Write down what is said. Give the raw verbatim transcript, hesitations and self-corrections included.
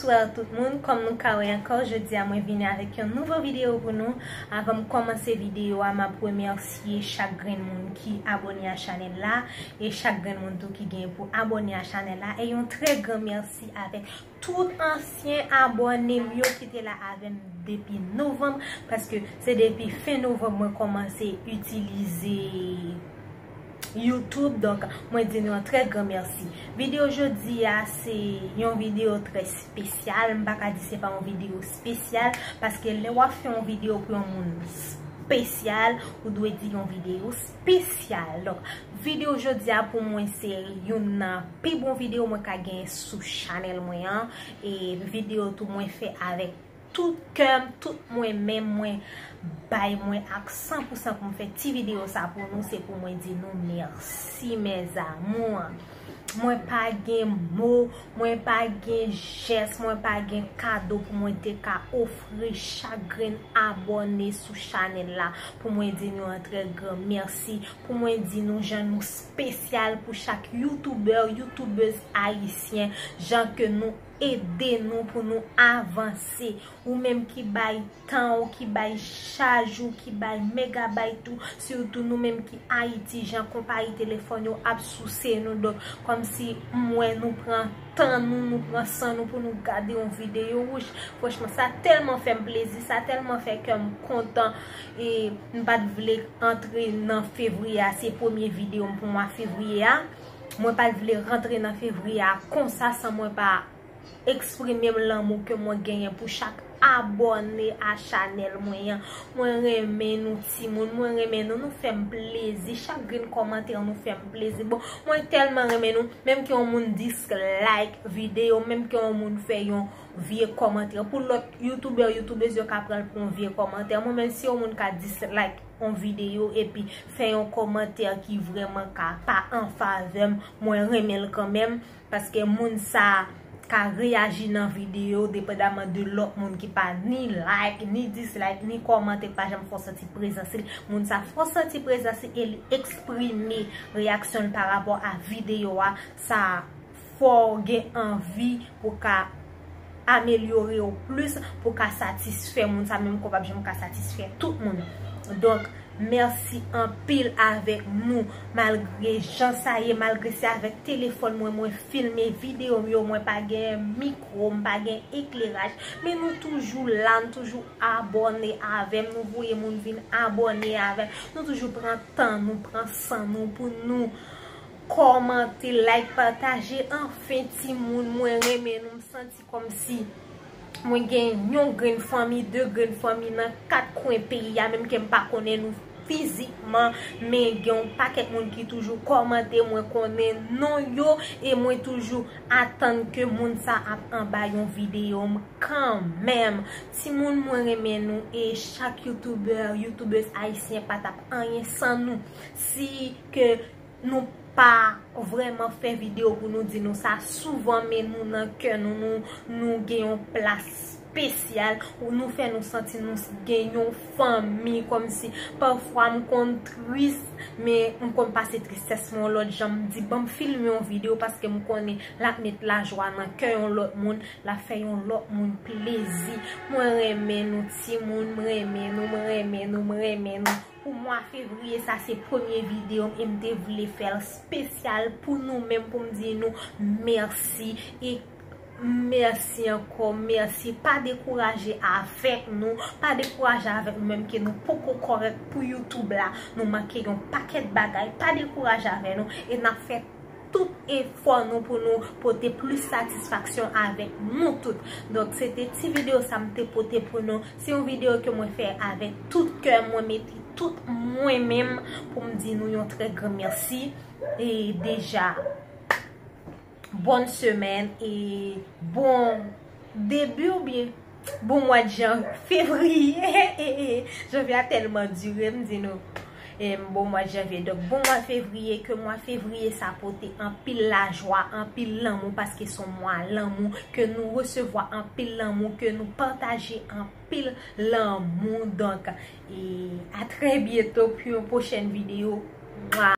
Bonsoir tout moun, kòm nou ka wè ankò, jodi a mwen vini avèk yon nouvo videyo pou nou. Avan m kòmanse videyo a, m ap remèsye chak grenn moun ki abòne a chanèl la e chak grenn moun tou ki gen pou abòne a chanèl la. E yon trè gran mèsi avèk tout ansyen abòne m yo ki te la avè m depi novanm, paske se depi fen novanm mwen kòmanse itilize YouTube. Donk, mwen di nou yon trè gran mèsi. Videyo jodi a se yon videyo trè espesyal. M pa ka di se pa yon videyo espesyal, paske lè w ap fè yon videyo pou yon moun espesyal, ou dwe di yon videyo espesyal. Donk, videyo jodi a pou mwen se youn nan pi bon videyo mwen ka gen sou chanèl mwen an. E videyo tou mwen fè avèk tout kè m, tout mwen menm, mwen bay mwen ak san pou san pou m fè ti videyo sa pou nou, se pou mwen di nou mèsi, mes amours. Mwen pa gen mo, mwen pa gen jès, mwen pa gen kado pou mwen te ka ofri chak grenn abòne sou chanèl la, pou mwen di nou yon trè gran mèsi, pou mwen di nou jan nou espesyal pou chak youtubè, youtubèz ayisyen, jan ke nou ede nou pou nou avanse. Ou menm ki bay tan ou, ki bay chaj ou, ki bay megabayt ou, sitou nou menm ki Ayiti, jan konpayi telefòn yo ap souse nou. Donk, kòmsi m wè nou pran tan nou, nou pran san nou pou nou gade yon videyo. Wouch, franchman, sa tèlman fè m plezi, sa tèlman fè kè m kontan. E m pa t vle antre nan fevriye a, se premye videyo m pou mwa fevriye a. Mwen pa t vle rantre nan fevriye a konsa san mwen pa eksprime m lanmou ke mwen genyen pou chak abòne a chanèl mwen an. Mwen renmen nou timoun, mwen renmen nou, nou fè m plezi. Chak grenn kòmantè nou fè m plezi. Bon, mwen tèlman renmen nou, menm ke yon moun dislike videyo, menm ke yon moun fè yon vye kòmantè. Pou lòt youtubè, youtubèz yo ka pran l pou yon vye kòmantè. Mwen menm si yon moun ka dislike yon videyo epi fè yon kòmantè ki vrèman ka pa an favè m, mwen renmen l kanmenm. Paske moun sa ka reyaji nan videyo, depandaman de lòt moun ki pa ni like, ni dislike, ni kòmante, pa janm fè w santi prezans li. Moun sa fè w santi prezans li e li eksprime reyaksyon l pa rapò a videyo a. Sa fè w gen anvi pou ka amelyore w plis, pou ka satisfè moun sa, menm ke w p ap janm ka satisfè tout moun. Donk, mèsi anpil avèk nou. Malgre jan sa ye, malgre se avèk telefòn mwen, mwen filme videyo m yo, mwen pa gen mikwo, m pa gen ekleraj, men nou toujou la, nou toujou abòne avè m, nou voye moun vin abòne avè m, nou toujou pran tan nou, pran san nou pou nou kòmante, like, pataje. Anfen, timoun, mwen renmen nou, m santi kòmsi mwen gen yon grenn fanmi, de grenn fanmi nan kat kwen peyi a, menm ke m pa konnen nou fizikman, men gen yon pakèt moun ki toujou kòmante, mwen konnen non yo, e mwen toujou atann ke moun sa ap anba yon videyo m kanmenm. Timoun, mwen renmen nou, e chak youtubè, youtubèz ayisyen pa t ap anyen san nou. Si ke nou pa vrèman fè videyo pou nou di nou sa souvan, men nou nan kè nou, nou, nou gen yon plas espesyal, ou nou fè nou santi nou s-, gen yon fanmi, kòmsi pafwa m konn tris, men m konn pase tristès mwen yon lòt jan, m di, "Ban m filme yon videyo," paske m konnen l ap met lajwa nan kè yon lòt moun, l ap fè yon lòt moun plezi. Mwen renmen nou, timoun, m renmen nou, m renmen nou, m renmen nou. Pou mwa fevriye, sa se premye videyo m, e m te vle fè l espesyal pou nou menm, pou m di nou mèsi, e mèsi ankò, mèsi. Pa dekouraje avèk nou, pa dekouraje avèk nou menm ke nou poko kòrèk pou YouTube la. Nou manke yon pakèt bagay, pa dekouraje avèk nou, e n ap fè tout efò nou pou nou pote plis satisfaksyon avèk nou tout. Donk, se te ti videyo sa m te pote pou nou. Se yon videyo ke mwen fè avèk tout kè, mwen mete tout mwen menm pou m di nou yon trè gran mèsi. E deja, bòn semèn e bon debi oubyen bon mwa de jan-, fevriye. Janvye a tèlman dire, m di nou, em, bon mwa de janvye. Donk, bon mwa fevriye, ke mwa fevriye sa pote anpil lajwa, anpil lanmou, paske se yon mwa lanmou, ke nou resevwa anpil lanmou, ke nou pataje anpil lanmou. Donk, e a trè byento pou yon pwochèn videyo. Mwa.